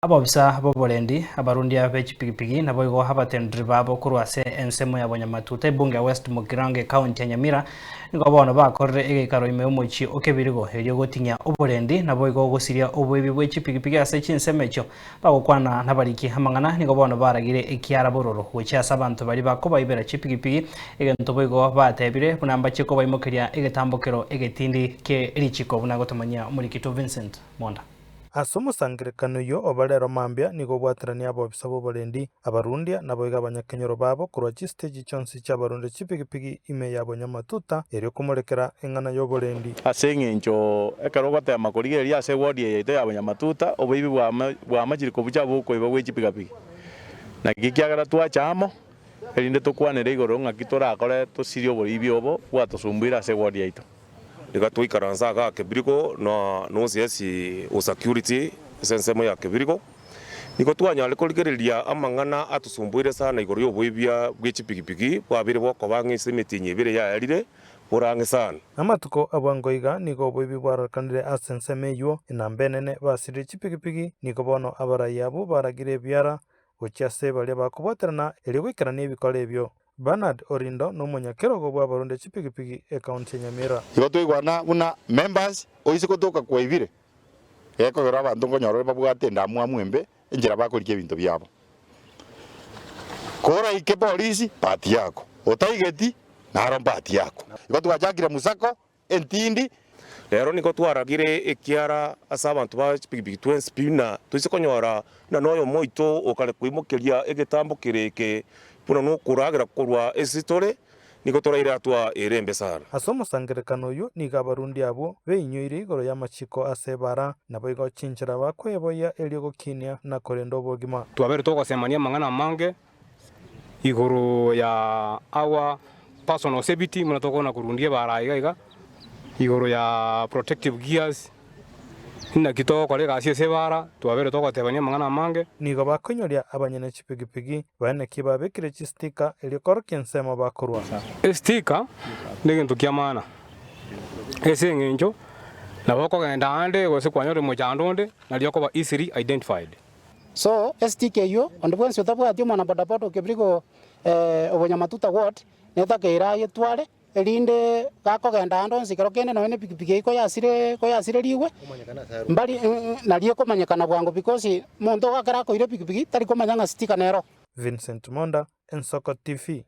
Abobisa b'oborendi, abarundia be chipigipigi, naboigo abatenderi babo korwa ase ensemo ya Bonyamatuta, ebunge ya West Mugirango ekaunti ya Nyamira, nigo bono bakorire egeikaro ime y'omochie o Kebirigo erio goting'ia oborendi naboigo gosiria oboibi bwe chipigipigi ase chinsemo echio. Bagokwana nabariki amang'ana nigo bono baragire ekiara bororo gochia ase abanto baria bakobaibera chipigipigi, egento boigo batebire buna mbachie kobaimokeria egetambokero egetindi kie richiko buna gotomanyia omorikito Vincent Monda. Ase omosangererekano oyio oba rero mambia nigo obwaterania abobisa b'oborendi, abarundia, naboigo abanyakenyoro babo korwa chisiteji chionsi chi'abarundia chipigipigi ime ya Bonyamatuta, erio komorekera eng'ana y'oborendi. Ase engencho ekero ogoteema korigereria ase ewodi eye yaito ya Bonyamatuta, oboibi bw'amachiri kobucha bokoiba bwe chipigapigi. Naki ekiagera twacha amo, erinde tokwanere igoro ng'aki torakore tosirie oboibi obo bwatosumbuire ase ewodi yaito. Iga twaikaransa igaa Kebirigo na OCS o security ase ensemo ya Kebirigo, nigo twanyarire korigereria amang'ana atusumbuire sana igoro y'oboibia bwe chipigipigi bwabeire bokoba ang'e ase emetienyi ebere yaerire bore ang'e sana. Amatuko a bwango iga nigo oboibi bwarorekanire ase ensemo eyio, enamba enene basirire chipigipigi, nigo bono abarai abwo baragire ebiara gochia ase baria bakobwaterana erio goikerania ebikora ebio. Bernard Orindo nomonyakerogo bw'abaronde chipigipigi ekaunti ya Nyamira. Igo twaigwana buna members oise gotoka kwaibire, gekogera abanto nkonyora ore babwate endamwamu embe enchera bakorikia ebinto biabo. Koraike polisi bahati yako, otaigeti naro mbahati yako. Igo twachakire musako entindi. Rero nigo twaragire ekiara ase abanto ba chipigipigi twensi pi na toise konyora buna noyomo oito okare koimokeria egetambo kere eke buna nokoragera korwa ase tore, nigo toraire atwa ere embe sana. Ase omosangererekano oyio nigo abarundi abwo beinyoire igoro y'amachiko ase ebara, naboigo chinchera bakweboyia erio gokinia na korenda obogima. Twabeire togosemania amang'ana amange igoro ya our personal safety buna tokona korundia ebara iga iga, igoro ya protective gears, inaki togokora egasi ase ebara, twabeire togotebania amang'ana amange. Nigo bakoinyoria abanyene chipigipigi baye naki babekire chistika erio korokia ensemo bakorwa. Estika negento kia maana ase eng'encho nabo okogenda aande gose kwanyora omochando onde nario okoba easily identified. So estick eyio onde bwensi otabwati omwana bodaboda okebiri go obonyamatuta ward netakeire ayetware erinde gakogenda ande onsi ekero kende nonye ne pikipiki eyio koyasire koyasirerigwe mbari nario ekomanyekana bwango because monto ekero akoira epikipiki tari komanya ng'a sticker nero. Vincent Monda, Ensoko TV.